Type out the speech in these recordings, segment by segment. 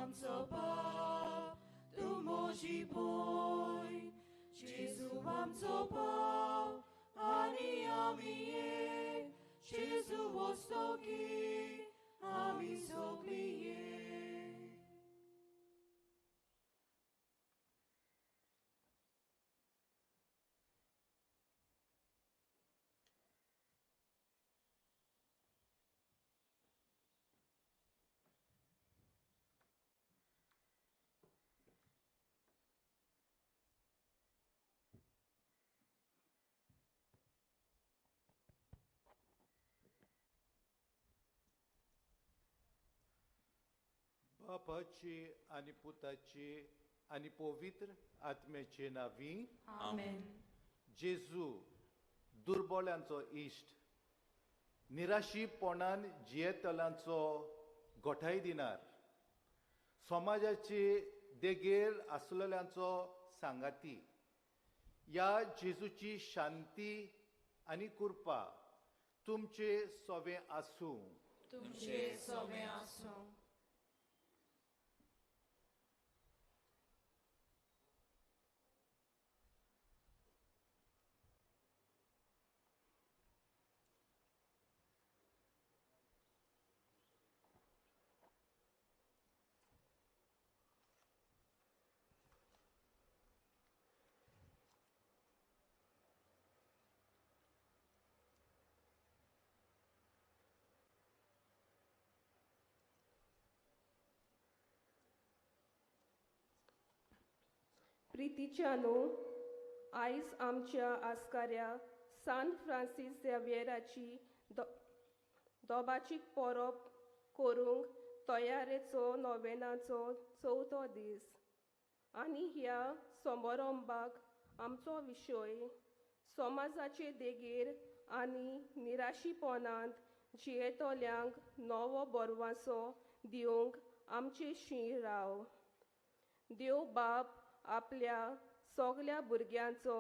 आमचो बाप तूं म्हजी भंय, जेजू आमचो बाप आनी आमी एक, जेजू वस्तोकी आमी सगळीं एक. बापाची आनी पुताची आनी पवित्र आत्म्याचे नांवी आमेन. जेजू दुर्बोल्यांचो इश्ट, निराशीपणान जियेतल्यांचो गोठाय दिनार, समाजाचे देगेर आसलेल्यांचो सांगाती, ह्या जेजूची शांती आनी कृपा तुमचे सोवे आसूं. तुमचे सोवे आसूं. प्रितीच्यानो, आयज आमच्या आस्काऱ्या सान फ्रांसीस झेवियराची दोबाचीक परब करूंक तयारेचो नोवेनाचो चवथो दीस आनी ह्या समारंभाक आमचो विशय समाजाचे देगेर आनी निराशीपणांत जियेतल्यांक नवो बरवासो दिवंक आमचे शीं राव. देव बाप आपल्या सगल्या भुरग्यांचो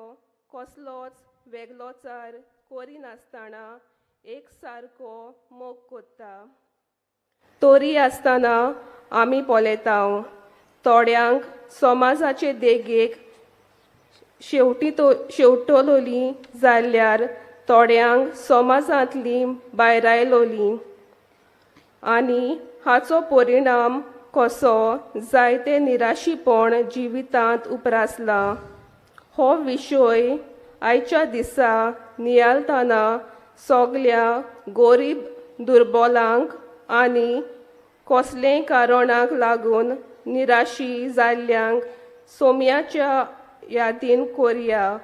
कसलोच वेगळोचार करिनासतना एक सारको मोग कोत्ता. तरी आसतना आमी पळयता थोड्यांक समाजाचे देगेक शेवटलोली जाल्यार थोड्यांक समाजांतली भायरायलोली आनी हाचो परिणाम कसो जायते निराशीपण जिवितांत उप्रासला. हो विशय आयच्या दिसा नियाळतना सगल्या गोरीब दुर्बोलांक आनी कसलेय कारणाक लागून निराशी जाल्ल्यांक सोम्याच्या यादीन कोरया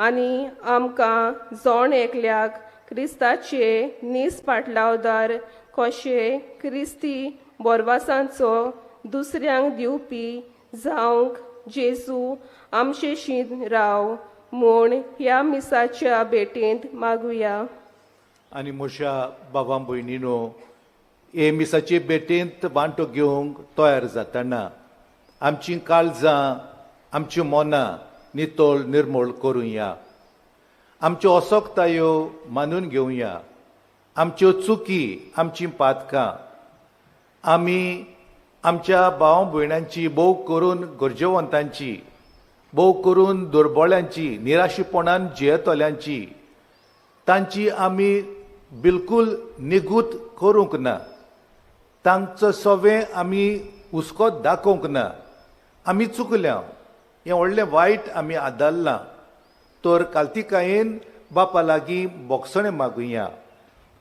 आनी आमकां जण एकल्याक क्रिस्ताचे नीस पाटलावदार कशे क्रिस्ती बोरवासांचो दुसऱ्यांक दिवपी जावंक जेजू आमचे शीं राव म्हूण ह्या मिसाच्या भेटेंत मागुया. आनी म्हज्या बाबा भयणीनो, हे मिसाचे भेटेंत वांटो घेवंक तयार जातना आमचीं काळजां, आमचीं मनां नितळ निर्मळ करुया, आमच्यो असक्तायो मानून घेवया, आमच्यो चुकी, आमचीं पातकां आमी आमच्या भाव भयणांची, भोव करून गरजेवंतांची, भोव करून दुर्बोळ्यांची, निराशीपणान जियेतल्यांची, तांची आमी बिलकूल निगूत करूंक ना, तांचो सवें आमी हुस्को दाखोवंक ना. आमी चुकल्या, हें व्हडलें वायट आमी आदारलां, तर कालतिकायेन बापा लागीं बोगसणें मागुया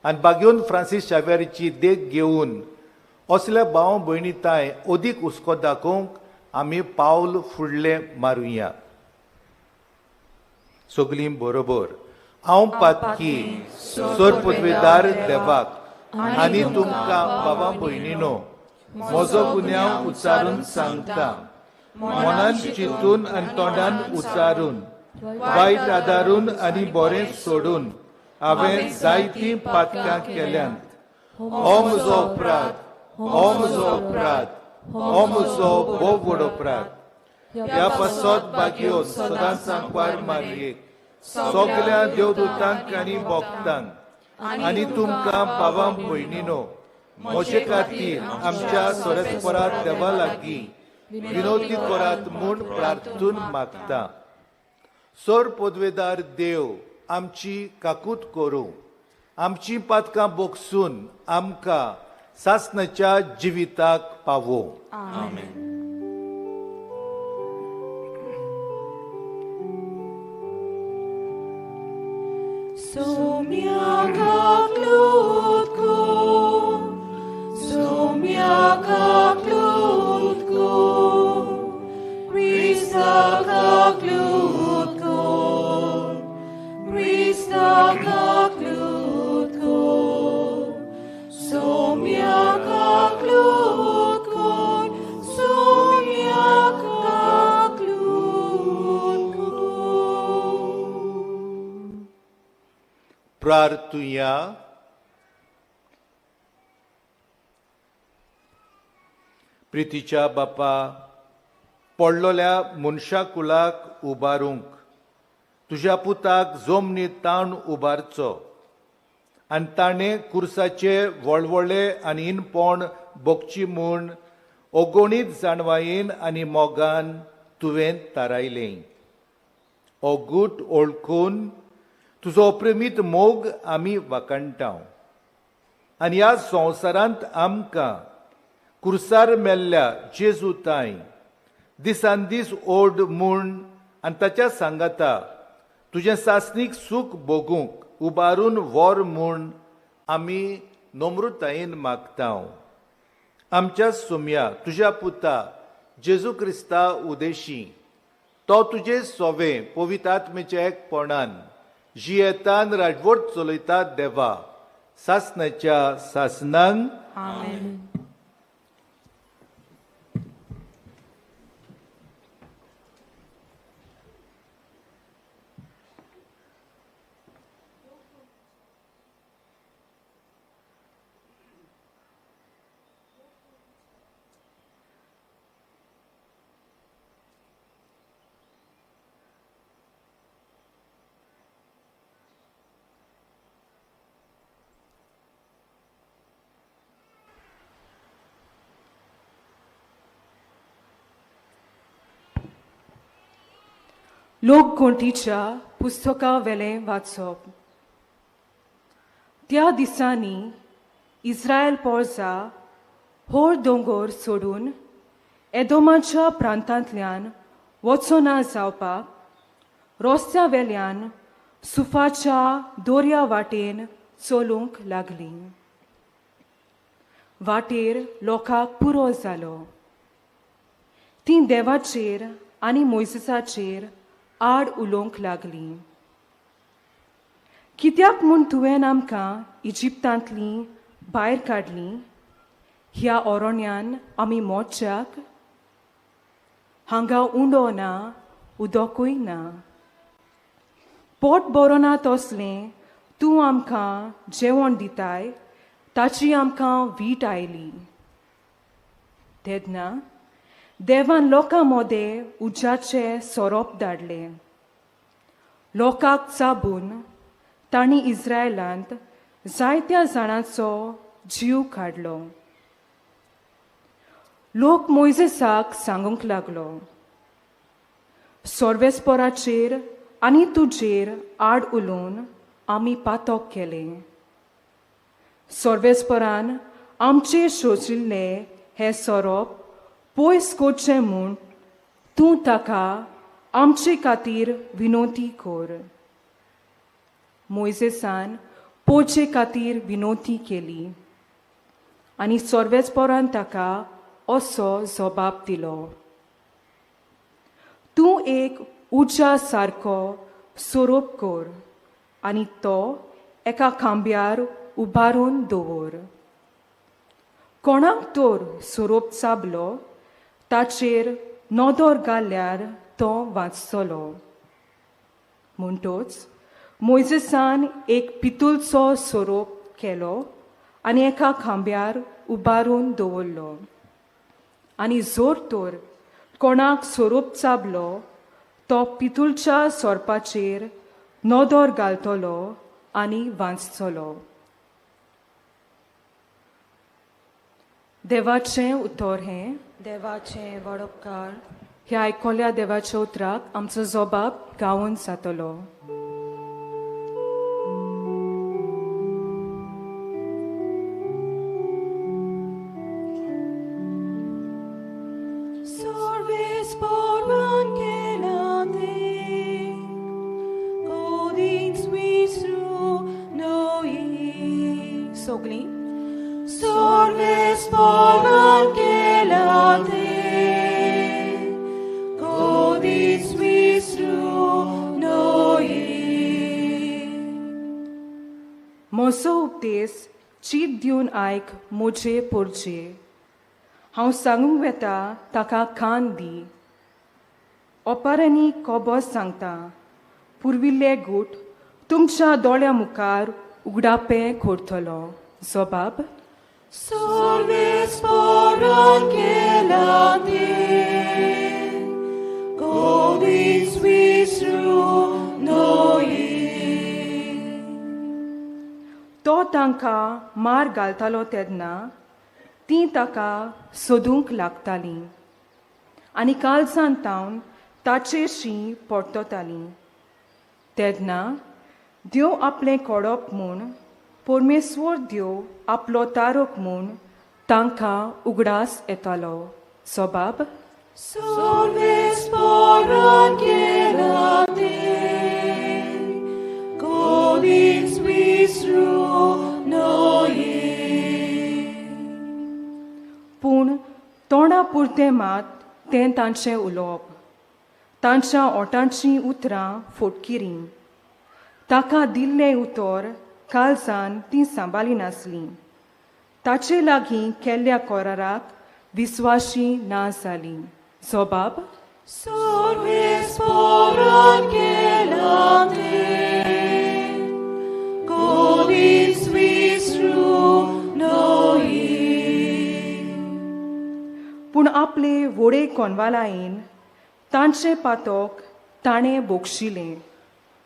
आनी बागेवन फ्रांसीस शाव्यारीची देख घेवन असल्या भाव भयणी तांय अदीक हुस्को दाखोवंक आमी पावल फुडलें मारुया. सगलीं बरोबर. हांव पातकी सोरपुतवेदार देवाक आनी तुमकां बाबा भयणीनो म्हजो गुन्यांव उच्चारून सांगता, मनान चिंतून आनी तोंडान उच्चारून, वायट आदारून आनी बरें सोडून हांवें जायतीं पातकां केल्यांत. हो म्हजो अपराध, हो म्हजो अपराध, हो म्हजो भोव व्हड अपराध. ह्या पासत बागयो सदांच सांकवार मारयेक सगल्या देवदूतांक आनी भक्तांक आनी तुमकां बाबा भयणीनो म्हजे खातीर आमच्या सोरेस्परा देवा लागीं विनोदी करात म्हूण प्रार्थून मागता. सोर पदवेदार देव आमची काकूत करूं, आमची पातकां बोगसून आमकां सासणाच्या जिविताक पावोवं. आमेन. प्रार्थुया. प्रितीच्या बापा, पडलोल्या मनशा कुलाक उबारूंक तुज्या पुताक जमनी ताण उबारचो आनी ताणें कुर्साचे वळवळे आनी इनपण भोगची म्हूण अगणीत जाणवायेन आनी मोगान तुवें थारायलें. हो गूट ओळखून तुजो अप्रेमीत मोग आमी वाखाणटा आनी ह्या संवसारांत आमकां कुर्सार मेल्ल्या जेजू ताय दिसान दीस ओड म्हूण आनी ताच्या सांगाता तुजें सासणीक सूख भोगूंक उबारून व्हर म्हूण आमी नम्रतायेन मागता. आमच्या सोम्या तुज्या पुता जेजू क्रिस्ता उदेशी तो तुजे सोवे पवित्र आत्म्याच्या एकपणान जियेतान राजवट चलयता देवा सासणाच्या सासणांक. आमेन. लोकगोंटीच्या पुस्तका वेलें वाचप. त्या दिसांनी इस्रायल पोरजा होर दोंगोर सोडून एदोमाच्या प्रांतांतल्यान वचना जावपाक रस्त्या वेल्यान सुफाच्या दोर्या वाटेन चलूंक लागली. वाटेर लोकांक पुरो जालो. तीं देवाचेर आनी मोयजेसाचेर आड उलोवंक लागली. कित्याक म्हूण तुवें आमकां इजिप्तांतलीं भायर काडलीं? ह्या ओरण्यान आमी मोच्याक हांगा उंडो ना, उदकूय ना. पोट बरो ना तसलें तूं आमकां जेवण दिताय, ताची आमकां वीट आयली. तेन्ना देवान लोकां मदें उज्याचे सोरोप धाडले. लोकांक चाबून तांणी इस्रायलांत जायत्या जाणांचो जीव काडलो. लोक मोयजेसाक सांगूंक लागलो, सोर्वेस्पोराचेर आनी तुजेर आड उलोवन आमी पातक केलें. सोर्वेस्पोरान आमचेर शोशिल्ले हे सोरोप पयस करचें म्हूण तूं ताका आमचे खातीर विनोती कर. मोयजेसान पोचे खातीर विनोती केली आनी सोर्वेस्पोरान ताका असो जबाब दिलो, तूं एक उज्या सारको सोरोप कर आनी तो एका खांब्यार उबारून दवर. कोणाक तर सोरोप चाबलो ताचेर नदर घाल्यार तो वाचतलो. म्हणटच मोयजेसान एक पितुलचो सोरोप केलो आनी एका खांब्यार उबारून दवरलो आनी जोर तर कोणाक सोरोप चाबलो तो पितुलच्या सोरपाचेर नदर घालतलो आनी वाचतलो. देवाचें उतर हें देवाचें वडोपकार. ह्या आयकोल्या देवाच्या उतराक आमचो जबाब गावून जातलो. म्हजो उपदेश चीत दिवन आयक म्हजे पोरजे, हांव सांगूंक वेता ताका कान दी. ओपारांनी कोबोस सांगता, पुर्विल्ले गूट तुमच्या दोळ्या मुखार उगडापें करतलो. जबाब तो तांकां मार घालतालो तेन्ना तीं ताका सोदूंक लागतालीं आनी कालसान तावन ताचेरशीं परततालीं. तेन्ना देव आपलें कोडप म्हूण, परमेश्वर देव आपलो तारक म्हूण तांकां उगडास येतालो. सबाब पूण तोंडा पुरतें मात तें तांचें उलोवप, तांच्या ओटांचीं उतरां फोटकिरीं. ताका दिल्लें उतर कालसान तीं सांबाळी नासलीं. ताचे लागीं केल्ल्या कोराराक विस्वाशी ना जालीं. जबाब पूण आपले वोडे कोनवालायेन तांचें पातोक ताणें बोगशिलें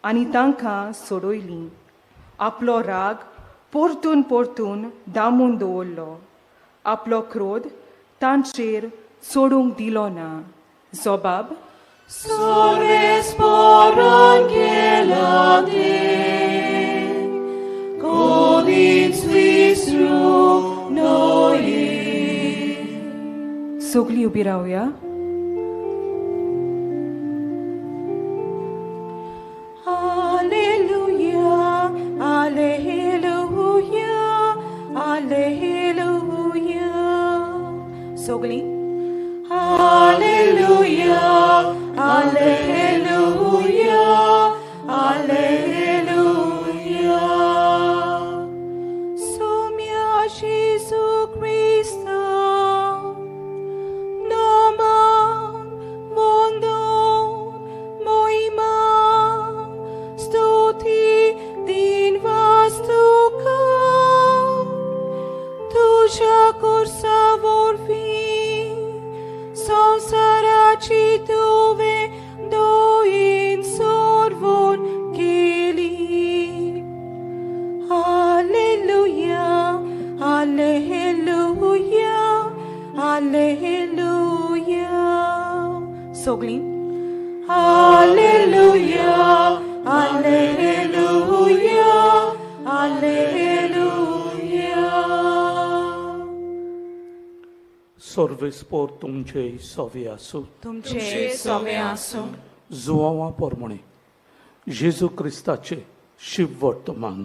आनी तांकां सोडयलीं. आपलो राग परतून परतून दामून दवरलो, आपलो क्रोध तांचेर सोडूंक दिलो ना. जबाब सगळीं उबी रावया. Alleluia, Alleluia. Sogli. Alleluia, Alleluia, Alleluia. Somia Jesu Christo, noman mondon moima stuti din vastuka tuja corsa vorfi samsaraci tuve doin sorvon keli. Alleluia, Alleluia, Alleluia. Sogli. Alleluia, Alleluia, Alleluia. सर्वेस्पोर तुमचे सवे आसूं, तुमचे सवे आसूं. जुवांवा पोरमणे जेजू क्रिस्ताचे शिववर्तमान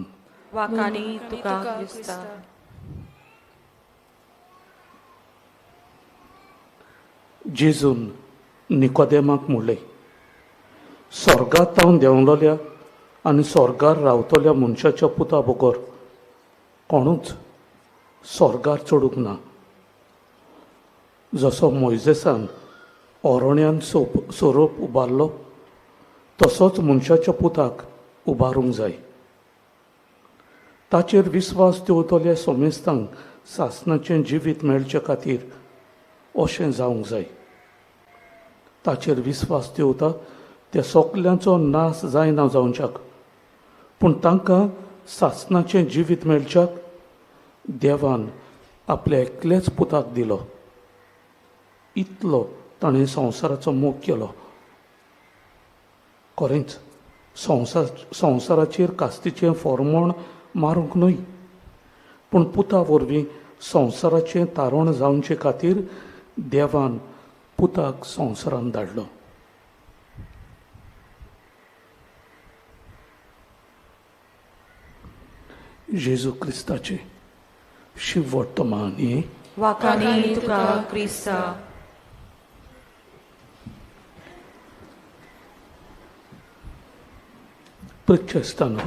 वाकानी तुका क्रिस्ता. जेजून निकोदेमाक म्हणलें, स्वर्गात तावन देंवलोल्या आनी स्वर्गार रावतल्या मनशाच्या पुता बगर कोणूच स्वर्गार चडूंक ना. जसो मोयजेसान ओरण्यान सोरोप उबारलो तसोच मनशाच्या पुताक उबारूंक जाय. ताचेर विस्वास दवरतल्या सोमेस्तांक सासणाचें जिवीत मेळचे खातीर अशें जावंक जाय. ताचेर विस्वास दवरता त्या सोकल्यांचो नाश जायना जावच्याक, पूण तांकां सासणाचें जिवीत मेळच्याक देवान आपल्या एकल्याच पुताक दिलो. इतलो ताणें संवसाराचो मोग केलो. खरेंच संवसाराचेर कास्तीचें फॉर्मोण मारूंक न्हय, पूण पुता वरवीं संवसाराचें तारण जावचे खातीर देवान पुताक संवसारान धाडलो. जेजू क्रिस्ताचें शिववर्तमान हें. वाखाणी तुका क्रिस्ता. प्रिच्छेस्तानो,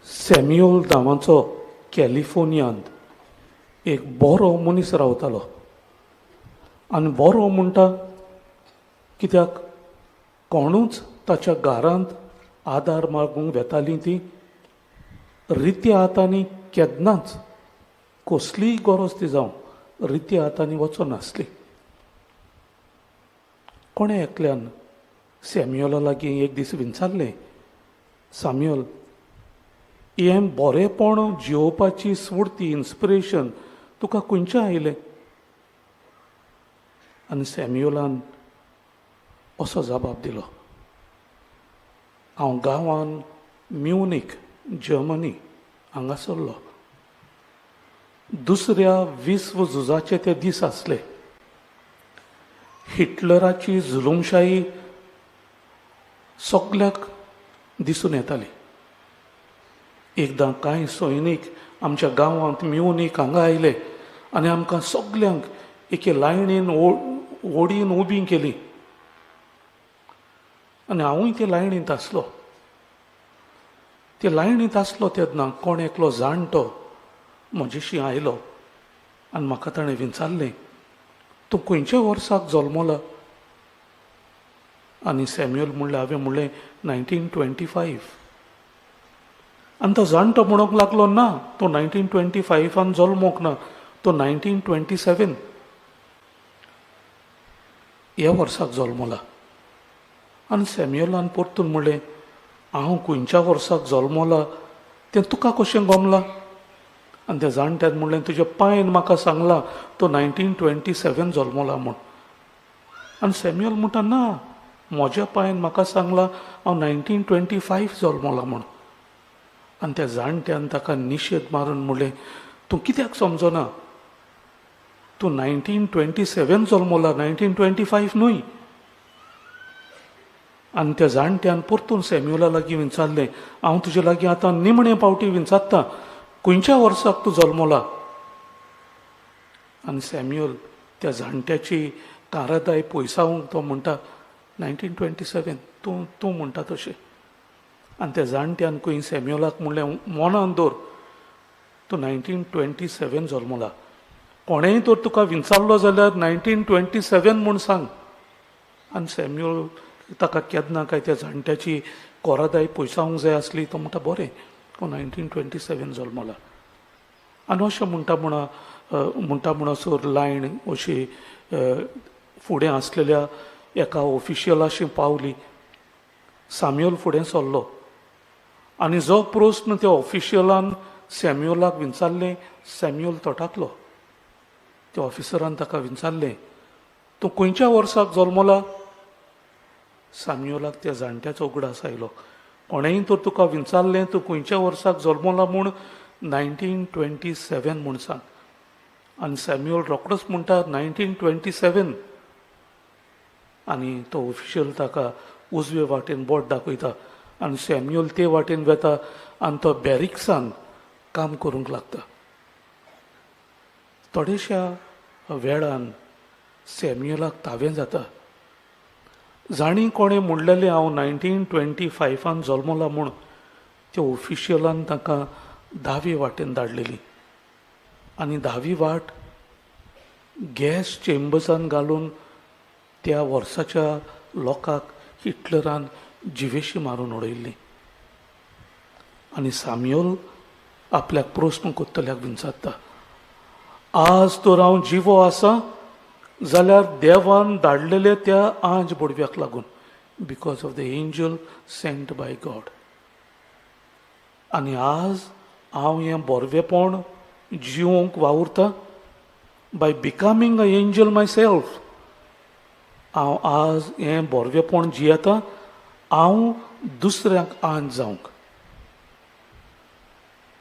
सॅम्युअल नांवाचो कॅलिफोर्नियांत एक बरो मनीस रावतालो. आनी बरो म्हणटा कित्याक कोणूच ताच्या घरांत आदार मागूंक वेतालीं ती रित्या हातांनी केन्नाच, कसलीय गरज ती जावं, रित्या हातांनी वचनासली. कोणें एकल्यान सॅम्युअला लागीं एक दीस विचारलें, सॅम्युअल, हें बरेंपण जियोवपाची स्फूर्ती, इन्स्पिरेशन तुका खंयचें आयलें? आनी सॅम्युअलान असो जबाब दिलो, हांव गांवान म्युनीक जर्मनी हांगासरलो. दुसऱ्या विश्व झुजाचे ते दीस आसले. हिटलराची जुलूमशाही सगल्याक दिसून येताली. एकदां कांय सैनीक आमच्या गांवांत म्युनीक हांगा आयले आनी आमकां सगल्यांक एके लायणीन ओडीन उबी केली आनी हांवूय ते लायणींत आसलो. ते लायणींत आसलो तेन्ना कोण एकलो जाणटो म्हजेशी आयलो आनी म्हाका ताणें विचारलें, तूं खंयच्या वर्साक जल्मला? आनी सॅम्युअल म्हणलें, हांवें म्हणलें 1925. आनी तो जाणटो म्हणूंक लागलो, ना, तूं 1925 जल्मोंक ना, तूं 1927 ह्या वर्साक जल्मला. आनी सॅम्युअलान परतून म्हणलें, हांव खंयच्या वर्साक जल्मला तें तुका कशें गमलां? आनी त्या जाणट्यान म्हणलें, तुज्या पांयन म्हाका सांगलां तो 1927 जल्मला म्हूण. आनी सॅम्युअल म्हणटा, ना, म्हज्या पांयन म्हाका सांगलां हांव 1925 जल्मला म्हूण. आनी त्या जाणट्यान ताका निशेध मारून म्हणलें, तूं कित्याक समजना? तूं 1927 जल्मला, 1925 न्हय. आनी त्या जाणट्यान परतून सॅम्युअला लागीं विचारलें, हांव तुजे लागीं आतां निमणे पावटी विचारता, खंयच्या वर्साक तूं जल्मला? आनी सॅम्युअल त्या जाणट्याची कारादाय पयसावंक तो म्हणटा 1927, तूं तूं म्हणटा तशें. आनी त्या जाणट्यान खंय सॅम्युअलाक म्हणलें, मनान दवर, तूं 1927 जल्मला, कोणेंय तर तुका विचारलो जाल्यार 1927 म्हूण सांग. आनी सॅम्युअल ताका केन्ना काय त्या जाणट्याची कोरादाय पयसावंक जाय आसली, तो म्हणटा बरें, तो 1927 जल्मला. आनी अशें म्हणटा म्हणटा म्हणसर लायन अशी फुडें आसलेल्या एका ऑफिशियलाशी पावली. सॅम्युअल फुडें सरलो आनी जो प्रस्न त्या ऑफिशियलान सॅम्युअलाक विचारलें, सॅम्युअल तटाकलो. त्या ऑफिसरान ताका विचारलें, तूं खंयच्या वर्साक जल्मला? सॅम्युअलाक त्या जाणट्याचो उगडास आयलो, कोणेंय तर तुका विचारलें तूं खंयच्या वर्साक जल्मला म्हूण, 1927 म्हूण सांग. आनी सॅम्युअल रोकडोच म्हणटा 1927. आनी तो ऑफिशियल ताका उजवे वाटेन बोट दाखयता आनी सॅम्युअल ते वाटेन वेता आनी तो बॅरिक्सान काम करूंक लागता. थोडेश्या वेळान सॅम्युअलाक तावें जाता. जाणी कोणें म्हणलेलें हांव 1925 जल्मला म्हूण, त्या ऑफिशियलान तांकां दावे वाटेन धाडलेली आनी दावी वाट गॅस चेंबर्सान घालून त्या वर्साच्या लोकांक हिटलरान जिवेशी मारून उडयल्ली. आनी सॅम्युअल आपल्याक प्रस्न करतल्याक विचारता, आज तर हांव जिवो आसा जाल्यार देवान धाडलेले त्या आंज बोडव्याक लागून, because of the angel sent by God. आनी आज हांव हें बोरवेपण जिवोंक वावुरता? By becoming a angel myself. हांव आज हें बोरवेपण जियेता, हांव दुसऱ्यांक आंज जावंक.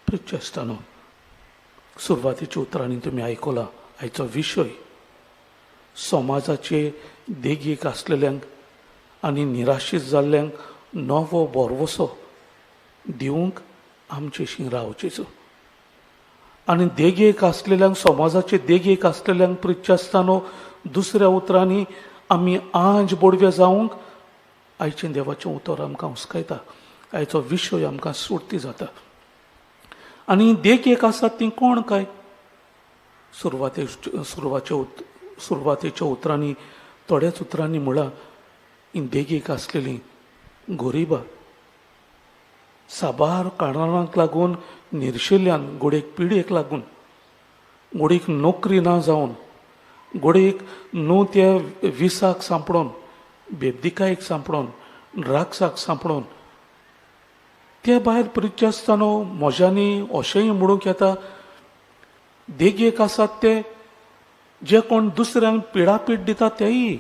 प्रिच्छ आसतना सुरवातेच्या उतरांनी तुमी आयकला आयचो विशय, समाजाचे देगेक आसलेल्यांक आनी निराशीत जाल्ल्यांक नवो भरवसो दिवंक आमचेशी रावचेचो. आनी देगेक आसलेल्यांक, समाजाचे देगेक आसलेल्यांक प्रिच्छ आसतना दुसऱ्या उतरांनी आमी आंज बोडवे जावंक आयचें देवाचें उतर आमकां हुस्कायता. आयचो विशय आमकां सुर्ती जाता. आनी देगेक आसात ती कोण काय? सुरवातेच्या उतरांनी थोड्याच उतरांनी म्हळां, देगेक आसलेली गरिबां, साबार कारणांक लागून निर्शेल्ल्यान, गोडेक पिडयेक लागून, गोडेक नोकरी ना जावन, गोडेक न्हू त्या विसाक सांपडोन, बेबदिकायेक सांपडोन, ड्रग्साक सांपडोन, ते भायर प्रिच्छ आसतना म्हज्यांनी अशेंय म्हणूंक येता, देगेक आसात ते जे कोण दुसऱ्यांक पिडापीड दितात तेय.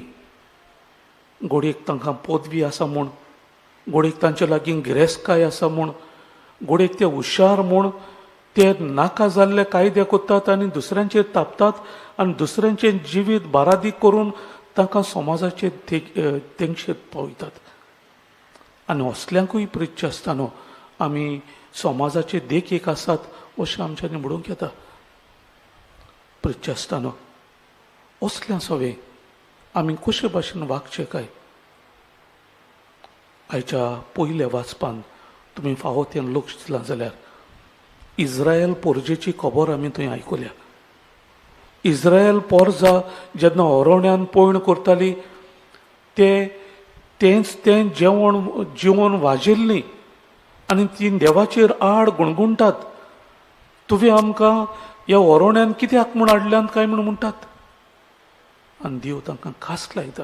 गोडयेक तांकां पदवी आसा म्हूण, गोडयेक तांचे लागीं गिरेस्तकाय आसा म्हूण, गोडयेक ते हुशार म्हूण ते नाका जाल्ले कायदे करतात आनी दुसऱ्यांचेर तापतात आनी दुसऱ्यांचें जिवीत बारादीक करून तांकां समाजाचे तेंगशेर पावयतात. आनी असल्यांकूय प्रिच्छ आसतना आमी समाजाचे देखीक आसात अशें आमच्यांनी म्हणूंक येता. प्रिच्छ आसतना असल्या सवे आमी कशे भाशेन वागचें काय? आयच्या पयल्या वाचपान तुमी फावो तें लक्ष दिलां जाल्यार इस्रायल पोरजेची खबर आमी थंय आयकुल्या. इस्रायल पोरजा जेन्ना हरवण्यान पयण करताली ते तेंच तें जेवण जिवन वाजिल्लीं आनी ती देवाचेर आड गुणगुणटात, तुवें आमकां ह्या हरवण्यान कित्याक म्हूण हाडल्यान काय म्हूण म्हणटात. आनी देव तांकां खास लायता,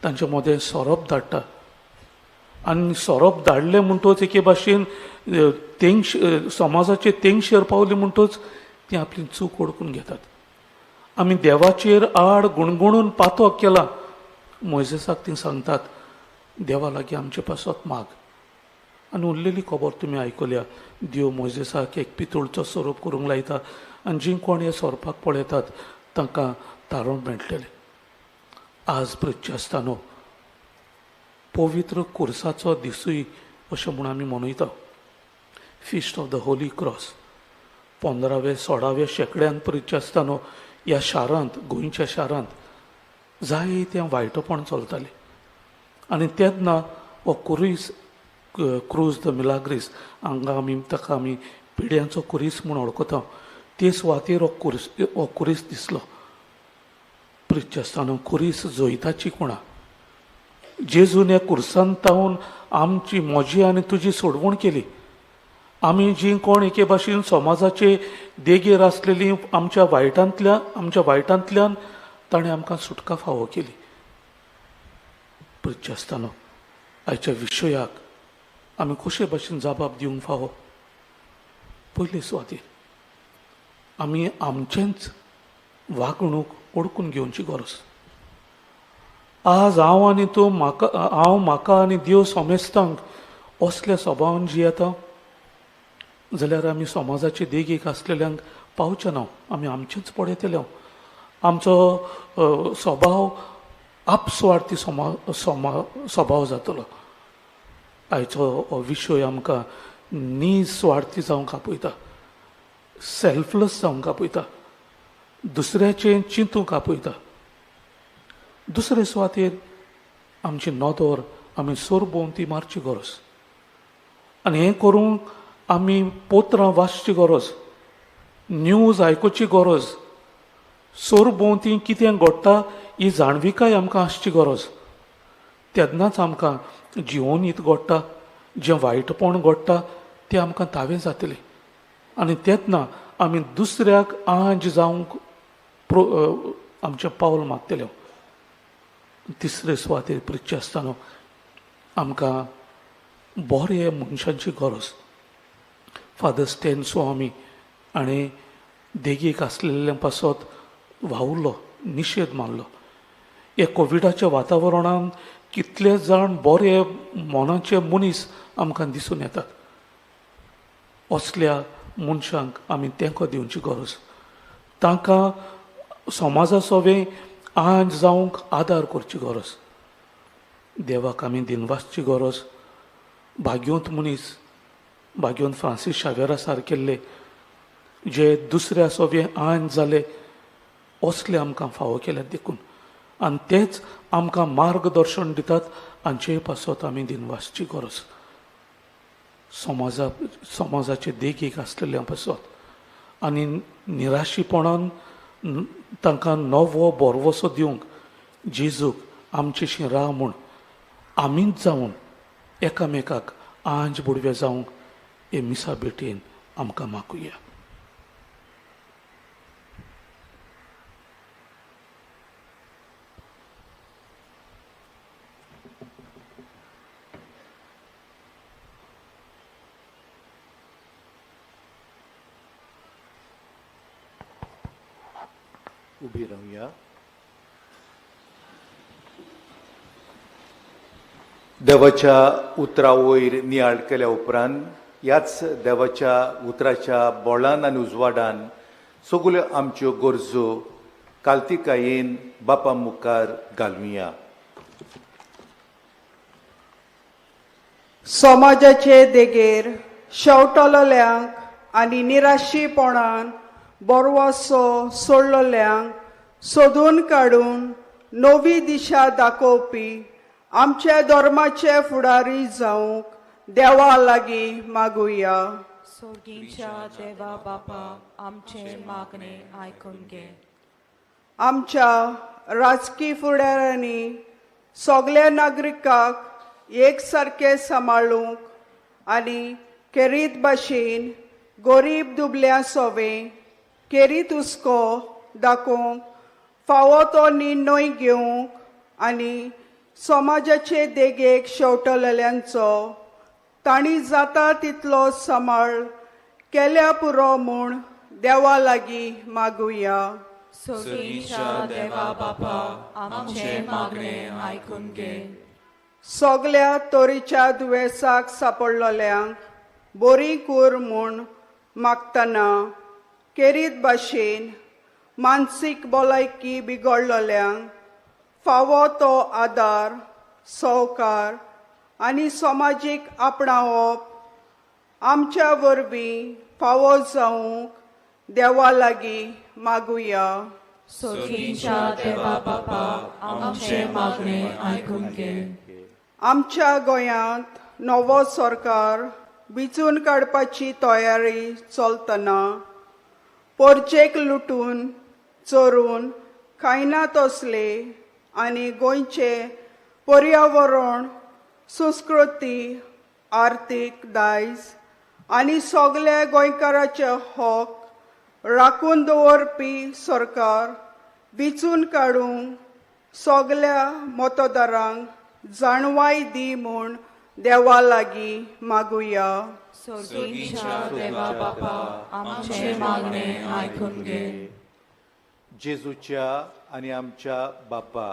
तांचे मदें सोरोप धाडटा. आनी सोरोप धाडले म्हणटच एके भाशेन तेंगश समाजाचे तेंगशेर पावले म्हणटच ती आपली चूक ओडकून घेतात. आमी देवाचेर आड गुणगुणून पातक केला. मोयजेसाक ती सांगतात, देवा लागीं आमचे पासत माग. आनी उरलेली खबर तुमी आयकल्या, देव मोयजेसाक एक पितूळचो सोरोप करूंक लायता आनी जीं कोण हे सोरपाक पळयतात तांकां तारण मेळटलें. आज प्रिच्छ आसतना पवित्र कुर्साचो दिसूय अशें म्हूण आमी मनयता, feast of the holy cross. 15व्या 16व्या शेंकड्यान प्रिच्छ आसतना ह्या शारांत, गोंयच्या शारांत जायतें वायटपण चलतालें. आनी तेन्ना हो कुरीस, क्रूज the Milagres, हांगा आमी ताका आमी पिड्यांचो कुरीस म्हूण वळखता, ते सुवातेर हो कुरीस दिसलो. प्रिच्छ आसतना कुरीस जैताची कोणा. जेजून ह्या कुर्सान तावन आमची, म्हजी आनी तुजी सोडवण केली. आमी जीं कोण एके भाशेन समाजाचे देगेर आसलेली आमच्या वायटांतल्यान ताणें आमकां सुटका फावो केली. प्रिच्छ आसतना आयच्या विशयाक आमी कशे भाशेन जबाब दिवंक फावो? पयले सुवातेर आमी आमचेंच वागणूक ओडकून घेवची गरज. आज हांव आनी तूं म्हाका, हांव म्हाका आनी देव समेस्तांक असल्या स्वभावान जियेता जाल्यार आमी समाजाचे देगेक आसलेल्यांक पावचे ना. आमी आमचेंच पळयतले, आमचो स्वभाव आपसुवार्थी स्वभाव जातलो. आयचो हो विशय आमकां निस्वार्थी जावंक आपयता, सेल्फलेस जावंक आपयता, दुसऱ्याचें चिंतूंक आपयता. दुसरे सुवातेर आमची नदर आमी सरभोंवती मारची गरज. आनी हें करूंक आमी पत्रां वाचची गरज, न्यूज आयकुची गरज, सरभोंवती कितें घडटा ही जाणविकाय आमकां आसची गरज. तेन्नाच आमकां जिवनीत घडटा, जें वायटपण घडटा तें आमकां तावें जातलें. आनी तेन्ना आमी दुसऱ्याक आंज जावंक आमचें पावल मागतले. तिसरे सुवातेर प्रिच्छ आसतना आमकां बरे मनशांची गरज. फादर स्टेन स्वामी आनी देगेक आसलेल्या पासत वावुरलो, निशेध मारलो. ह्या कोविडाच्या वातावरणान कितले जाण बरे मनाचे मनीस आमकां दिसून येतात. असल्या मनशांक आमी तेंको दिवची गरज, तांकां समाजा सोवे आंज जावंक आदार करची गरज. देवाक आमी दिनवासची गरज. भाग्योंत मनीस, भाग्योंत फ्रांसीस शावेरा सारकेल्ले जे दुसऱ्या सोवे आंज जाले असले आमकां फावो केल्यात देखून, आनी तेच आमकां मार्गदर्शन दितात. हांचे पासत आमी दिनवासची गरज. समाजाचे देखीक आसलेल्या पासत आनी निराशीपणान तांकां नवो भरवसो दिवंक जेजूक आमचेशी राव म्हूण आमीच जावन एकामेकाक आंज बुडवे जावंक हे मिसा भेटेन आमकां मागुया. उबी रावया. देवाच्या उतरा वयर नियाळ केल्या उपरांत ह्याच देवाच्या उतराच्या बोळान आनी उजवाडान सगल्यो आमच्यो गरजो कालतिकायेन बापा मुखार घालुया. समाजाचे देगेर शेवटलोल्यांक आनी निराशीपणान बोरवासो सोडलोल्यांक सोदून काडून नवी दिशा दाखोवपी आमच्या धर्माचे फुडारी जावंक देवा लागीं मागुया. सोर्गीच्या देवा बापा, आमचे मागणे आयकून घे. आमच्या राजकी फुडाऱ्यांनी सगल्या नागरिकांक एक सारकें सांबाळूंक आनी खेरीत भाशेन गरीब दुबल्या सोवे खेरीत हुस्को दाखोवंक फावो तो निर्णय घेवंक आनी समाजाचे देगेक शेवटलेल्यांचो तांणी जाता तितलो सांबाळ केल्या पुरो म्हूण देवा लागीं मागुया. सोर्गीच्या देवा बापा, आमचे मागणे आयकून घे. सगल्या तरेच्या दुयेंसाक सापडलोल्यांक बरी कूर म्हूण मागतना खेरीत भाशेन मानसीक भलायकी बिगडलोल्यांक फावो तो आदार, सहकार आनी समाजीक आपणावप आमच्या वरवीं फावो जावंक देवा लागीं मागुया. सोर्गीच्या देवा बापा, आमचे मागणे आयकून घे. आमच्या गोंयांत नवो सरकार विचून काडपाची तयारी चलतना पोरचेक लुटून चोरून खायना तसले आनी गोंयचें पर्यावरण, संस्कृती, आर्थीक दायज आनी सगल्या गोंयकाराचे हक राखून दवरपी सरकार विचून काडूंक सगल्या मतदारांक जाणवाय दी म्हूण देवा लागीं मागुया. सोर्गीच्या देवा बापा, आमचे मागणे आयकून घे. जेजूच्या आनी आमच्या बापा,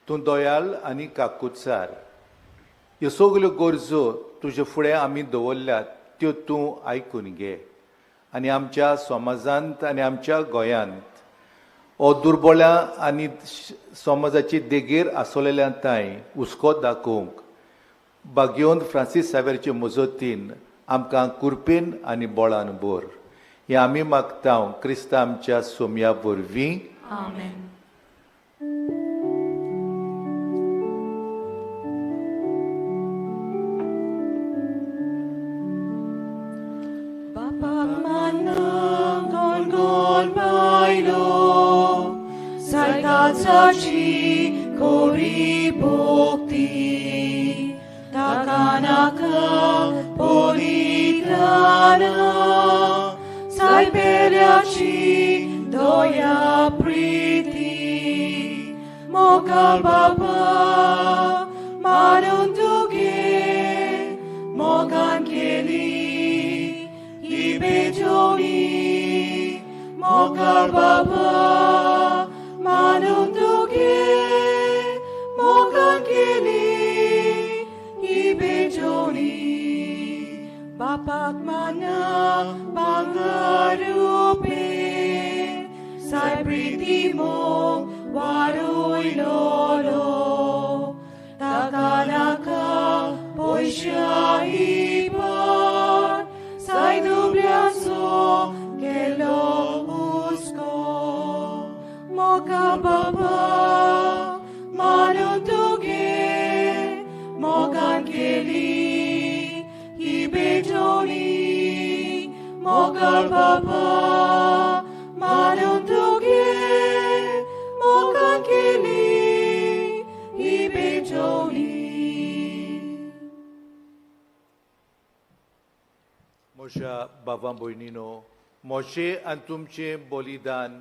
तूं दयाल आनी काकुत्सार, ह्यो सगल्यो गरजो तुजे फुडें आमी दवरल्यात त्यो तूं आयकून घे आनी आमच्या समाजांत आनी आमच्या गोंयांत हो दुर्बळ्या आनी समाजाची देगेर आसलेल्या तांय हुस्को दाखोवंक बागयोन फ्रांसीस सावेरचे मजतीन आमकां कुरपेन आनी बळान बोर. हें आमी मागता क्रिस्ता आमच्या सोम्या वरवीं. आमेन. Sachi kori bhakti takanaka poritrana sai peryachi doya priti mokal baba manuntuge mokan keli ibejoni मोगाळ बाबा मानून तुगे मोगान केली ही बेजोणी बापाक माना भांगरुपे साय प्रिती मोग वाडयलोलो ताका नाका पयशा इपाट साय दुबळ्यांचो केलो हुस्को मोगा बाबा मानून तुगे मोगान केली ही बेजोणी मोगाळ बाबा मानून तुगे मोगान केली ही बेजोणी. म्हज्या बाबा भयणीनो, म्हजें आनी तुमचें बलिदान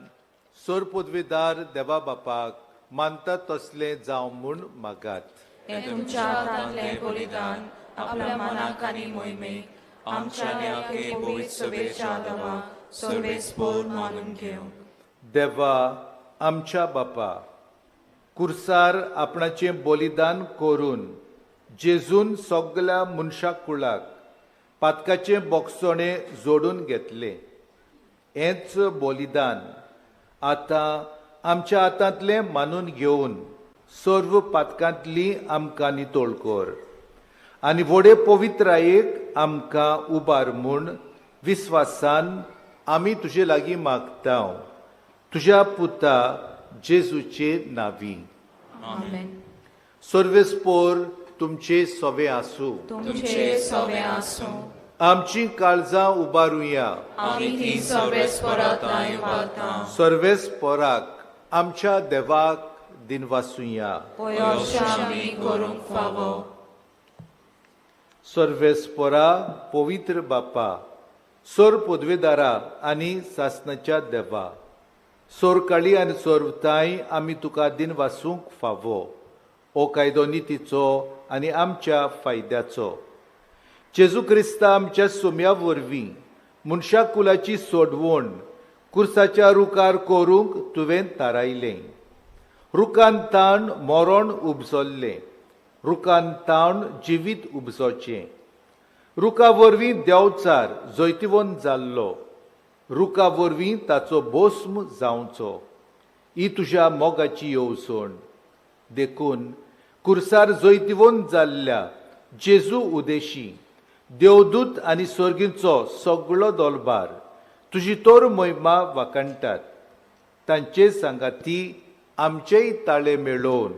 सर पदवेदार देवा बापाक मानता तसलें जावं म्हूण मागात. हें तुमच्या हातांतलें बलिदान आपल्या मनाक आनी मोहिमेक आमच्या न्याके पवित्र सभेच्या देवाक सर्वेस्पोर मानून घेवं. देवा आमच्या बापा, कुर्सार आपणाचें बलिदान करून जेजून सगल्या मनशा कुळाक पातकाचें बोगसणें जोडून घेतलें. हेंच बलिदान आतां आमच्या हातांतलें मानून घेवन सर्व पातकांतली आमकां नितळ कर आनी व्हडे पवित्रायेक आमकां उबार म्हूण विस्वासान आमी तुजे लागीं मागता, तुज्या पुता जेजूचे नांवी. आमेन. सर्वेस्पोर तुमचे सवे आसूं. तुमचे सवे आसूं. आमची काळजां उबारुया. आमी ती सर्वेस्पोराक उबारता. सर्वेस्पोराक आमच्या देवाक दिनवासुया. आमी करूंक फावो. सर्वेस्पोरा पवित्र बापा, सोर पदवेदारा आनी सासनाच्या देवा, सोरकाळी आनी सोरताय आमी तुका दिनवासूंक फावो. हो कायदो नितीचो आनी आमच्या फायद्याचो. जेजू क्रिस्ता आमच्या सोम्या वरवीं मनशा कुलाची सोडवण कुर्साच्या रुखार करूंक तुवें थारायलें. रुखान ताण मरण उपजल्लें, रुखान ताण जिवीत उपजोचें. रुखा वरवीं देंवचार जैतिवंत जाल्लो, रुखा वरवीं ताचो भस्म जावचो. ही तुज्या मोगाची येवजण. देखून कुर्सार जैतिवंत जाल्ल्या जेजू उदेशी देवदूत आनी सर्गींचो सगळो दोलबार तुजी तोर महिमा वाखाणटात. तांचे सांगाती आमचेय ताळे मेळोवन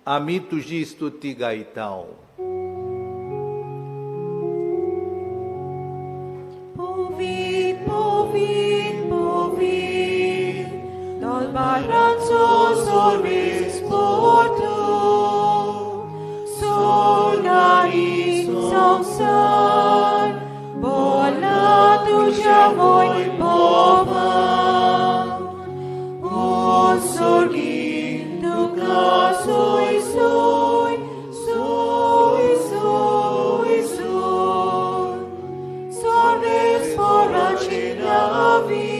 आमी तुजी स्तुती गायता. पवित्र पवित्र पवित्र दोलबाराचो सर्वेस्पोर स्वर्ग आनी संवसार बोला तुज्या वैभवान. ओ स्वर्गी तुका सोय सोय सोय सोय सोय सर्वेस्पोराचे नांवी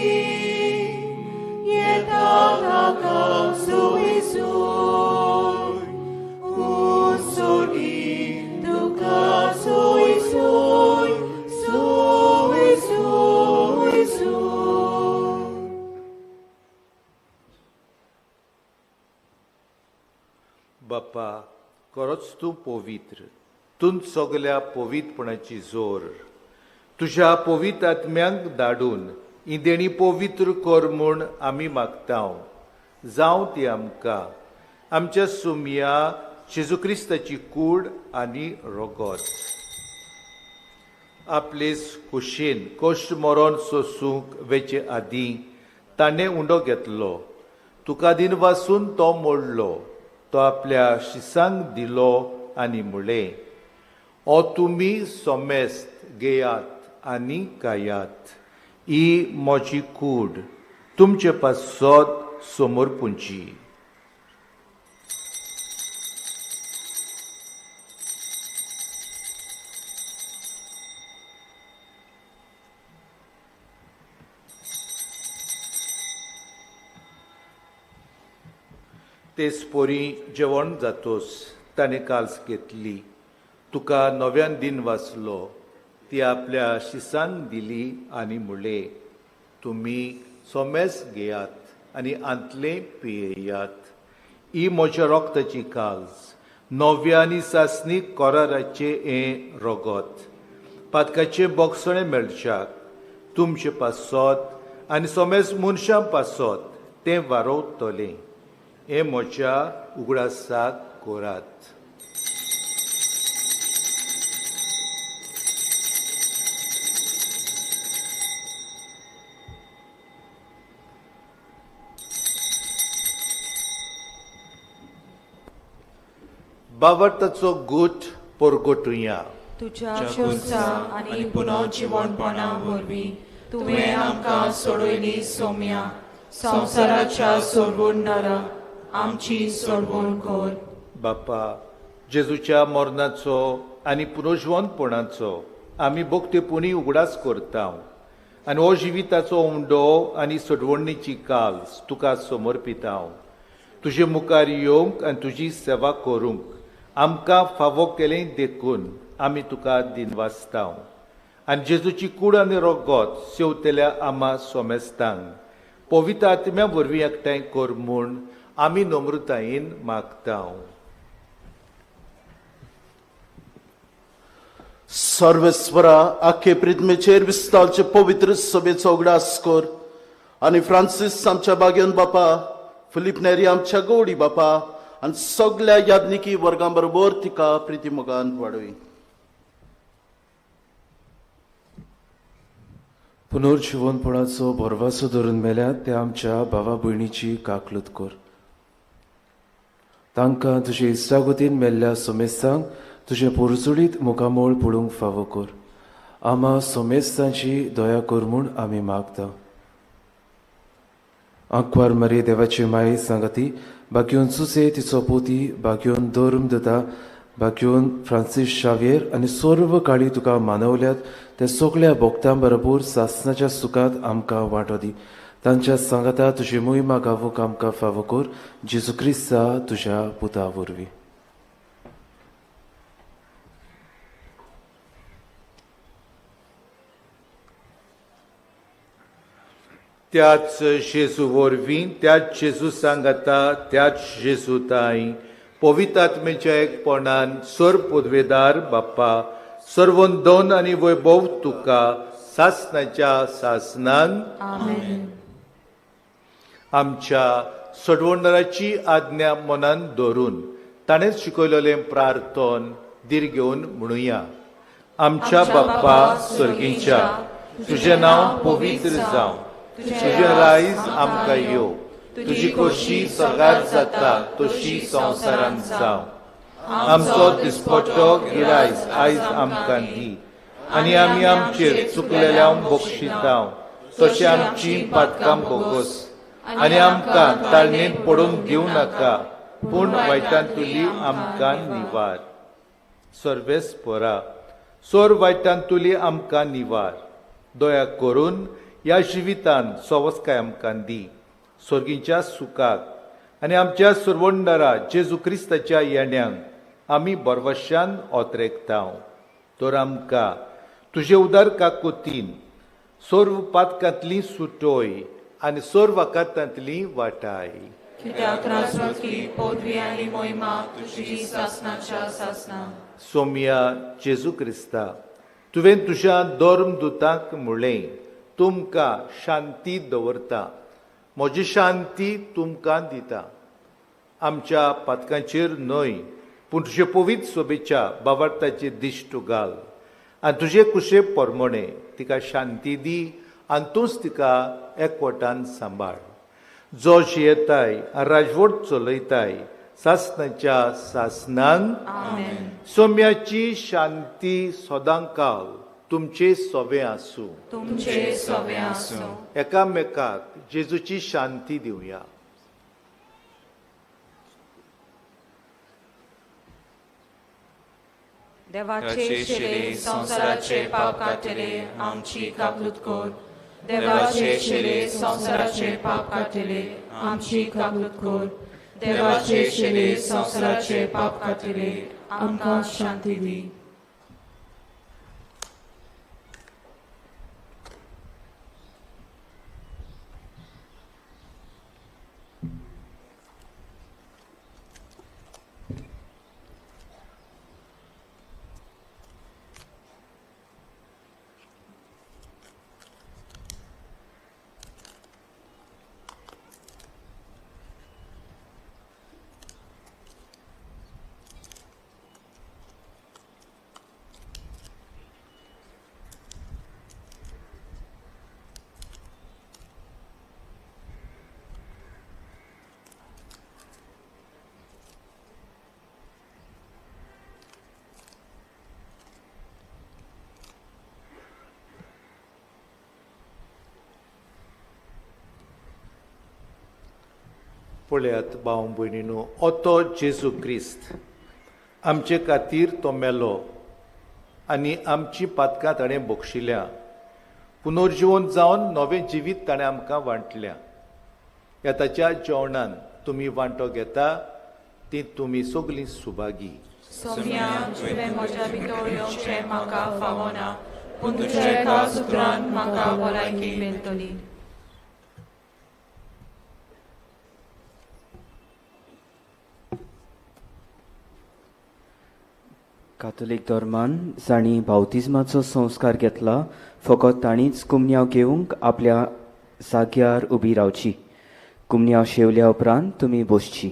येता ताका सोय सोय. ओ स्वर्गी तुका सोय सोय सोय सोय सोय. बापा, खरोच तूं पवित्र, तूं सगल्या पवित्रपणाची जोर. तुज्या पवित्र आत्म्यांक धाडून ही देणी पवित्र कर म्हूण आमी मागता. जावं ती आमकां आमच्या सुमया जेजू क्रिस्ताची कूड आनी रगत. आपले कुशीन कश्ट मरण सोसूंक वेचे आदीं ताणें उंडो घेतलो, तुका दिनवासून तो मोडलो, तो आपल्या शिसांक दिलो आनी म्हणलें, ओ तुमी सोमेस्त घेयात आनी खायात, ही म्हजी कूड तुमचे पासत समर्पूंची. तेच पोरी जेवण जातोस ताणें काल्स घेतली, तुका नव्यान दिन वाचलो, ती आपल्या शिसांक दिली आनी म्हणलें, तुमी सोमेस घेयात आनी आंतलें पियेयात. ही म्हज्या रोगताची काल्स, नव्या आनी सासणी कराराचें हें रगत, पातकाचें बोगसणें मेळच्याक तुमचे पासत आनी सोमेस मनशां पासत तें वारोवतलें. हें म्हज्या उगडासाक करात. बावडताचो गूट परगटुया. तुज्या खुर्सा आनी पुनर्जिवणपणा वरवीं तुवें आमकां सोडयली सोम्या, संवसाराच्या सोडवणदारा आमची सोडवण कर. बापा, जेजूच्या मरणाचो आनी पुनर्जिवणपणाचो आमी भक्तीपुणी उगडास करता आनी हो जिविताचो उंडो आनी सोडवणीची काल्स तुका समर्पिता. तुजे मुखार येवंक आनी तुजी सेवा करूंक आमकां फावो केलें देखून आमी तुका दिनवासता. आनी जेजूची कूड आनी रगत सेवतल्या आमा सोमेस्तांक पवित्र आत्म्या वरवीं एकठांय कर म्हूण आमी नम्रतायेन मागता. सर्वेस्वरा, आखे प्रिथमेचेर विस्तारचे पवित्र सभेचो उगडास कर आनी फ्रांसीस आमच्या बागेवन बापा, फिलीप नेरी आमच्या गौडी बापा आनी सगल्या याज्ञिकी वर्गां बरोबर तिका प्रिती मोगान वाडय. पुनर्जिवनपणाचो भरवासो धरून मेल्या त्या आमच्या भावा भयणीची काकलूत कर. तांकां तुजे इश्टागतीन मेल्ल्या सोमेस्तांक तुजें पोरजुडीत मुखामोळ पळोवंक फावो कर. आमा सोमेस्तांची दया कर म्हूण आमी मागता. आंकवार मरे देवाची माये सांगाती बागयोन सुसे तिचो पोती, बागयोन धर्म दता, बागयोन फ्रांसीस शाव्येर आनी सर्व काळी तुका मानवल्यात त्या सगळ्या भक्तां बरोबर सासनाच्या सुखांत आमकां वांटो दी. तांच्या सांगाता तुजी मोहिमा गावूंक आमकां फावो कर, जेजू क्रिस्ता तुज्या पुता वरवीं. त्याच जेजू वरवीं, त्याच जेजू सांगाता, त्याच जेजू ताई पवित्र आत्मेच्या एकपणान सर पदवेदार बाप्पा सर्वंदन आनी वैभव तुका सासनाच्या सासनान. आमच्या सोडवणदाराची आज्ञा मनान धरून ताणें शिकयलेलें प्रार्थन धीर घेवन म्हणुया. आमच्या बाप्पा सर्गीच्या, तुजें नांव पवित्र जावं, तुजें रायज आमकां येवं, तुजी खोशी सगार जाता तशी संवसारांत जावं. आमचो दिसपट्टो गिरायज आयज आमकां दी आनी आमी आमचेर चुकलेल्या बक्षितांव तशें आमची पातकां बोगस आनी आमकां ताळणेंत पडूंक दिवं नाका, पूण वायटांतुली आमकां निवार. सर्वेस्परा, सोर वायटांतुली आमकां निवार. दया करून ह्या जिवितान सवस्काय आमकां दी, स्वर्गीच्या सुखाक आनी आमच्या सुरवणदारा जेजू क्रिस्ताच्या येण्यांक आमी बरवशान ओतरेकतांव. तर आमकां तुजे उदार काकुतीन सर्व पातकांतली सुटोय आनी सर्व आकांतांतली वाटाय. कित्याक राजवटकी, पदवी आनी मोहिमा तुजी सासनाच्या सासना. सोम्या जेजू क्रिस्ता, तुवें तुज्या धर्म दुतांक म्हणलें, तुमकां शांती दवरता, म्हजी शांती तुमकां दिता. आमच्या पातकांचेर न्हय, पूण तुजे पवित्र सोबेच्या बाबार्थाची दिश्ट घाल आनी तुजे कुशे परमणे तिका शांती दी आनी तूंच तिका एकवटान सांबाळ. जो जियेताय आनी राजवट चलयताय सासनाच्या सासनान. सोम्याची शांती सदांकाल तुमचे सोवे आसूं, तुमचे सोवे आसूं. एकामेकाक जेजूची शांती दिवया. देवाचे शिरे संवसाराचे पाप काडटले आमची काकूत कर. देवाचे शिरे संवसाराचे पाप काडटले आमची काकूत कर. देवाचे शिले संवसाराचे पाप कातिले आमकां शांती दी. पळयात भाव भयणीनो, ओतो जेजू क्रिस्त आमचे खातीर तो मेलो आनी आमची पातकां ताणें बक्षिल्या. पुनर्जिवन जावन नवें जिवीत ताणें आमकां वांटल्या. ह्या ताच्या जेवणान तुमी वांटो घेता ती तुमी सगळीं सुभागी. सोम्या, तुवें म्हज्या भितर येवचें म्हाका फावना, पूण तुज्या एका सुत्रान म्हाका भलायकी मेळटली. कातोलीक धर्मान जांणी बावतिज्माचो संस्कार घेतला फकत तांणीच कुमन्यांव घेवंक आपल्या जाग्यार उबी रावची. कुमन्यांव शेवल्या उपरांत तुमी बसची.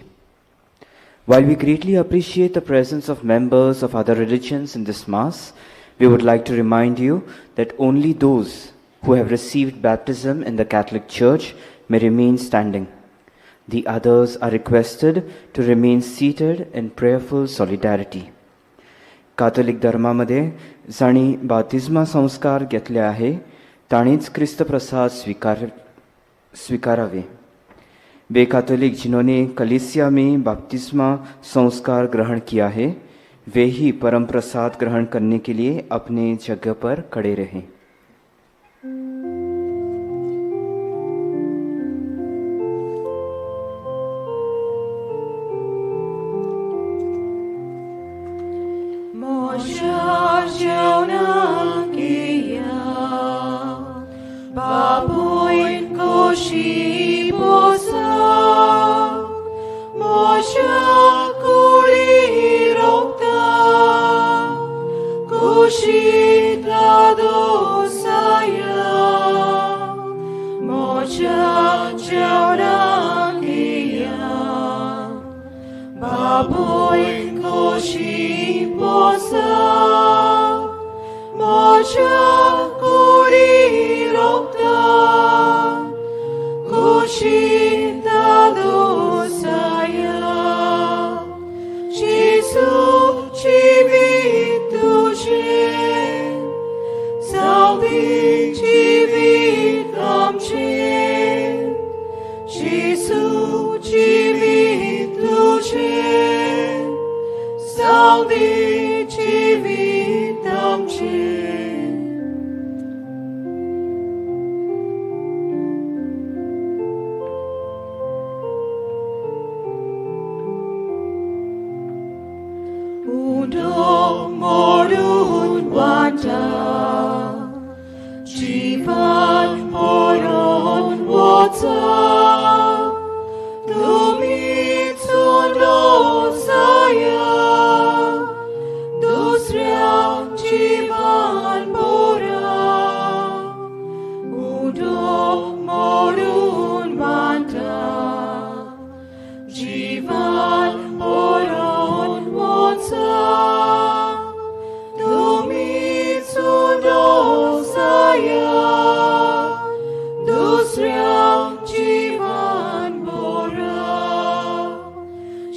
While we greatly appreciate the presence of members of other religions in this mass, we would like to remind you that only those who have received baptism in the Catholic Church may remain standing. The others are requested to remain seated in prayerful solidarity. Catholic धर्मामध्ये जांणी बातिज्मा संस्कार घेतले आहे तांणीच क्रिस्तप्रसाद स्वीकारावे. वे Catholic जिन्होंने कलीसिया में बाप्तिस्मा संस्कार ग्रहण किया है वे ही परम प्रसाद ग्रहण करने के लिए अपने जगह पर खड़े रहें.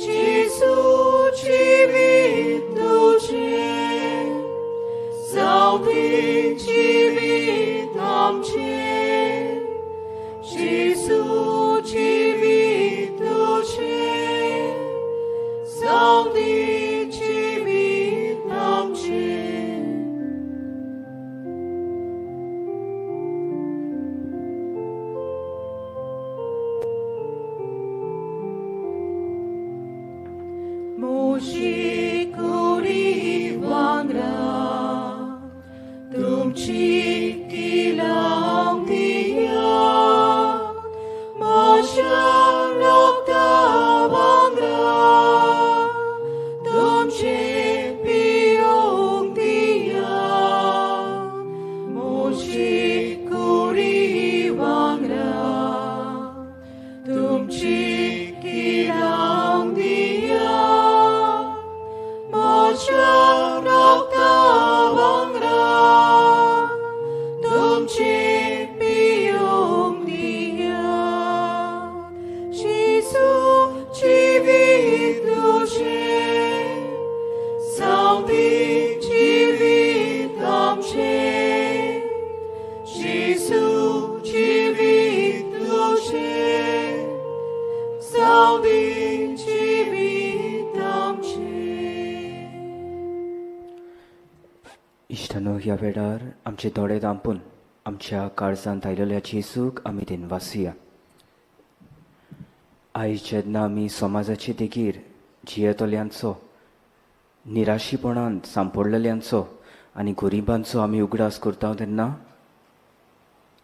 Jesu मोशी कुडी वांगडा तुमची किलांग दिया म्हज्या रक्ता वांगडा तुमचे पियोंक दिया मोशी कुडी वांगडा तुमची किलांग दिया म्हज्या रक्ता वांगडा तुमचे पियोंक दिया जेजू जिवीत तुजें सावदी जिवीत आमचें जेजू जिवीत तुजें सावदी जिवीत आमचें. इश्टानो, ह्या वेळार आमचे दोळे धांपून आमच्या काळजांत आयलेल्या जेजूक आमी दिनवासुया. आयज जेन्ना आमी समाजाचे देगेर जियेतल्यांचो, निराशीपणान सांपडलेल्यांचो आनी गरिबांचो आमी उगडास करता तेन्ना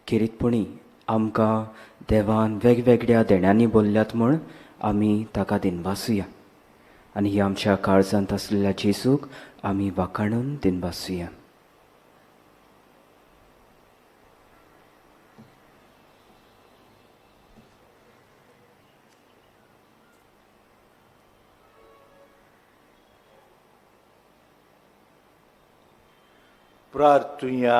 खेरीतपणी आमकां देवान वेगवेगळ्या देण्यांनी बोल्ल्यात म्हूण आमी ताका दिनवासुया आनी ह्या आमच्या काळजांत आसलेल्या जेजूक आमी वाखाणून दिनवासुया. प्रार्थुया.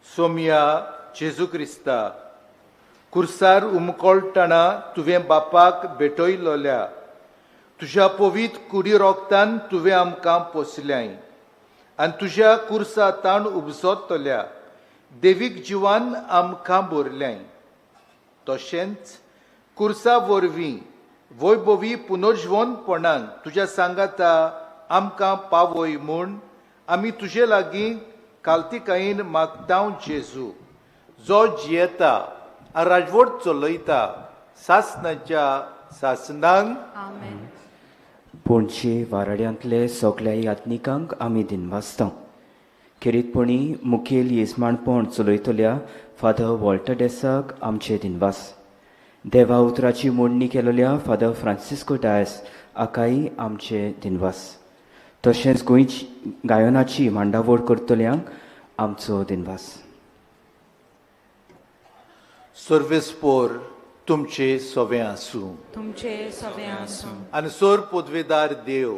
सोमया जेजू क्रिस्ता, कुर्सार उमकोळटना तुवें बापाक भेटयलोल्या तुज्या पवित्र कुडी रोगतान तुवें आमकां पोसल्याय आनी तुज्या कुर्सा ताण उपजतल्या देवीक जिवान आमकां भरल्याय. तशेंच कुर्सा वरवीं वैभवी पुनर्जिवनपणान तुज्या सांगाता आमकां पावय म्हूण आमी तुजे लागीं कालतिकायेन मागतांव जेजू, जो जियेता आनी राजवट चलयता सासनाच्या सासनांक. पणजे वाराड्यांतले सगल्या यात्निकांक आमी दिनवासता. खेरीतपणी मुखेल येजमानपण चलयतल्या फादर वॉल्टर डेसाक आमचे दिनवास. देवा उतराची मोडणी केलेल्या फादर फ्रांसिस्को डायस हाकाय आमचे दिनवास. तशेंच गोंयची गायनाची मांडावळ करतल्यांक आमचो दिनवास. सर्वेस्पोर तुमचे सवे आसूं, तुमचे सवे आसूं. आनी सोर पदवेदार देव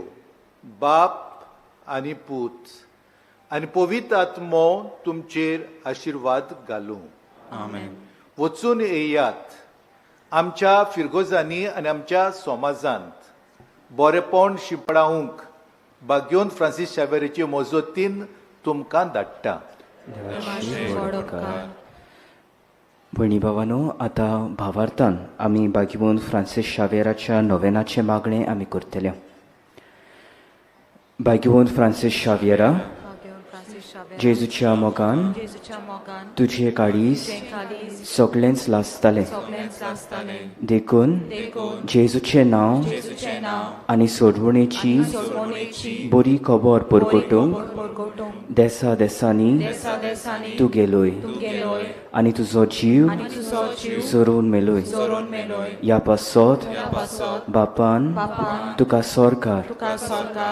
बाप आनी पूत आनी पवित्र आत्मो तुमचेर आशिर्वाद घालूं. आमेन. वचून येयात आमच्या फिरगोजांनी आनी आमच्या समाजांत बरेपण शिंपडावंक बाग्योन फ्रांसीस शावेरीचे मजतीन तुमकां धाडटा. भयणी भावानो, आतां भावार्थान आमी बागीवन फ्रांसीस शावेराच्या नोवेनाचें मागणें आमी करतले. बागीवन फ्रांसीस शावेरा, जेजूच्या मोगान तुजे काळीज सगळेंच लासतालें, देखून जेजूचें नांव आनी सोडवणेची बरी खबर परगटूंक देसा देसांनी तूं गेलोय आनी तुजो जीव जोरून मेलोय. ह्या पासत बापान तुका सरकार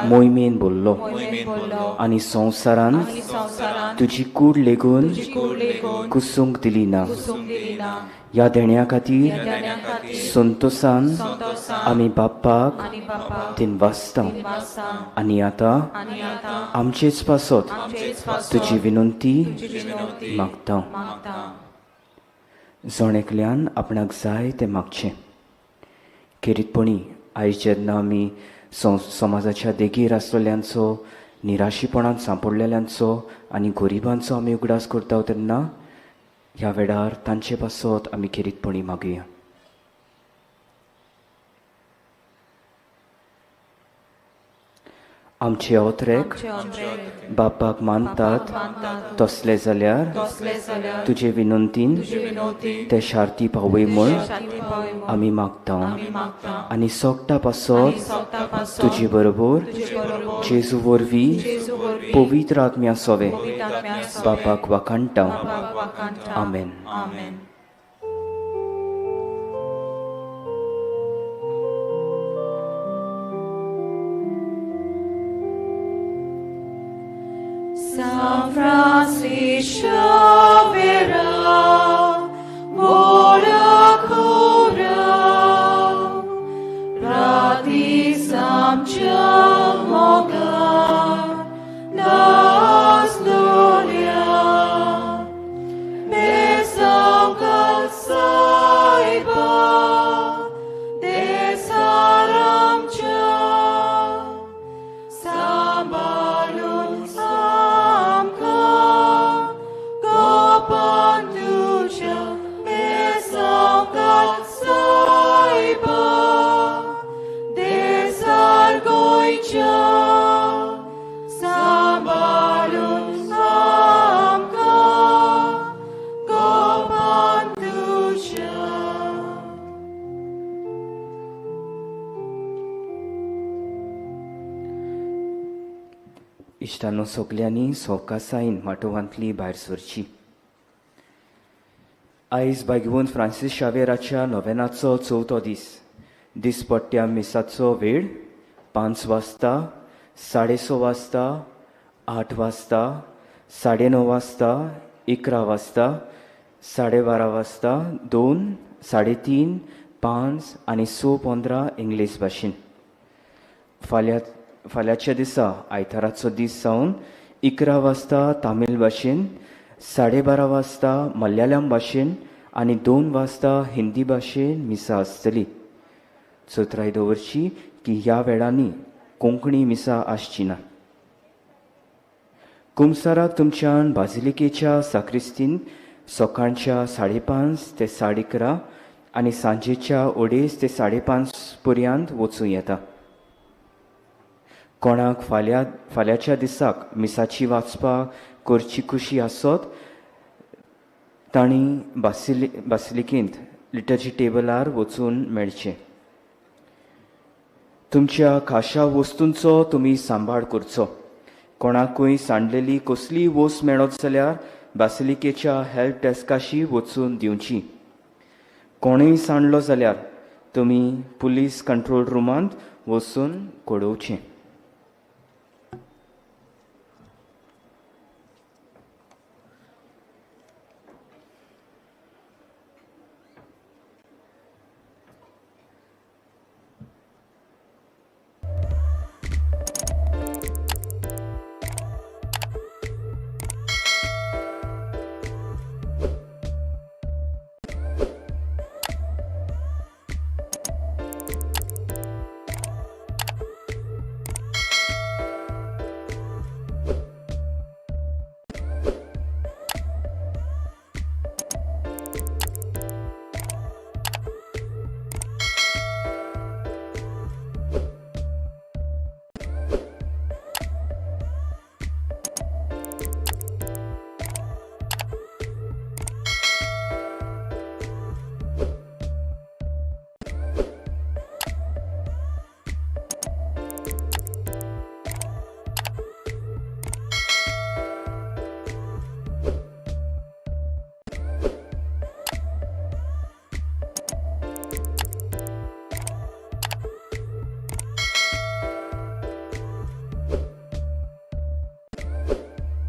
मोहिमेन बोल्लो आनी संवसारान तुजी कूड लेगून कुसूंक दिली ना. ह्या देण्या खातीर संतोसान आमी बाप्पाक दिनवासता आनी आतां आमचेच पासत तुजी विनंती मागता. जण एकल्यान आपणाक जाय तें मागचें. खेरीतपणी आयज जेन्ना आमी समाजाच्या देगेर आसलेल्यांचो, निराशीपणान सांपडलेल्यांचो आनी गरिबांचो आमी उगडास करता तेन्ना ह्या वेळार तांचे पासत आमी खेरीतपणी मागुया. आमचे ओत्रेक बापाक मानतात तसले जाल्यार तुजे विनंतीन ते शार्ती पावय म्हूण आमी मागता आनी सोगटा पासत तुजे बरोबर जेजू वरवीं पवित्र आत्म्या सोवे बापाक वाखाणटा. आमेन. San Francisco Xavier, ora cura, gratis amcia moga, nas gloria, besaugal saiba, desaramcia, sambalun इश्टांनो सगल्यांनी सवकासायेन माटवांतली भायर सरची. आयज भाग्यवंत फ्रांसीस शावेराच्या नोवेनाचो चवथो दीस. दिसपट्ट्या मिसाचो वेळ 5 वाजता, 6:30 वाजता, 8 वाजता, 9:30 वाजता, 11 वाजता, 12:30 वाजता, 2, 3:30, 5 आनी 6:15 इंग्लीश भाशेन. फाल्यांच्या दिसा आयताराचो दीस जावन 11 वाजता तामील भाशेन, 12:30 वाजता मल्याळम भाशेन आनी 2 वाजता हिंदी भाशेन मिसां आसतली. चतुराय दवरची की ह्या वेळांनी कोंकणी मिसां आसची ना. कुमसाराक तुमच्यान बाजिलिकेच्या साक्रिस्तीन सकाळच्या 5:30 ते 11:30 आनी सांजेच्या 2:30 ते 5:30 पर्यंत वचूं येता. कोणाक फाल्यांच्या दिसाक मिसाची वाचपाक करची खुशी आसत तांणी बासिलिकेंत लिटर्जी टेबलार वचून मेळचें. तुमच्या खाशा वस्तूंचो तुमी सांबाळ करचो. कोणाकूय सांडलेली कसलीय वस्त मेळत जाल्यार बासिलिकेच्या हेल्प डेस्काशी वचून दिवची. कोणूय सांडलो जाल्यार तुमी पुलीस कंट्रोल रुमांत वचून कळोवचें.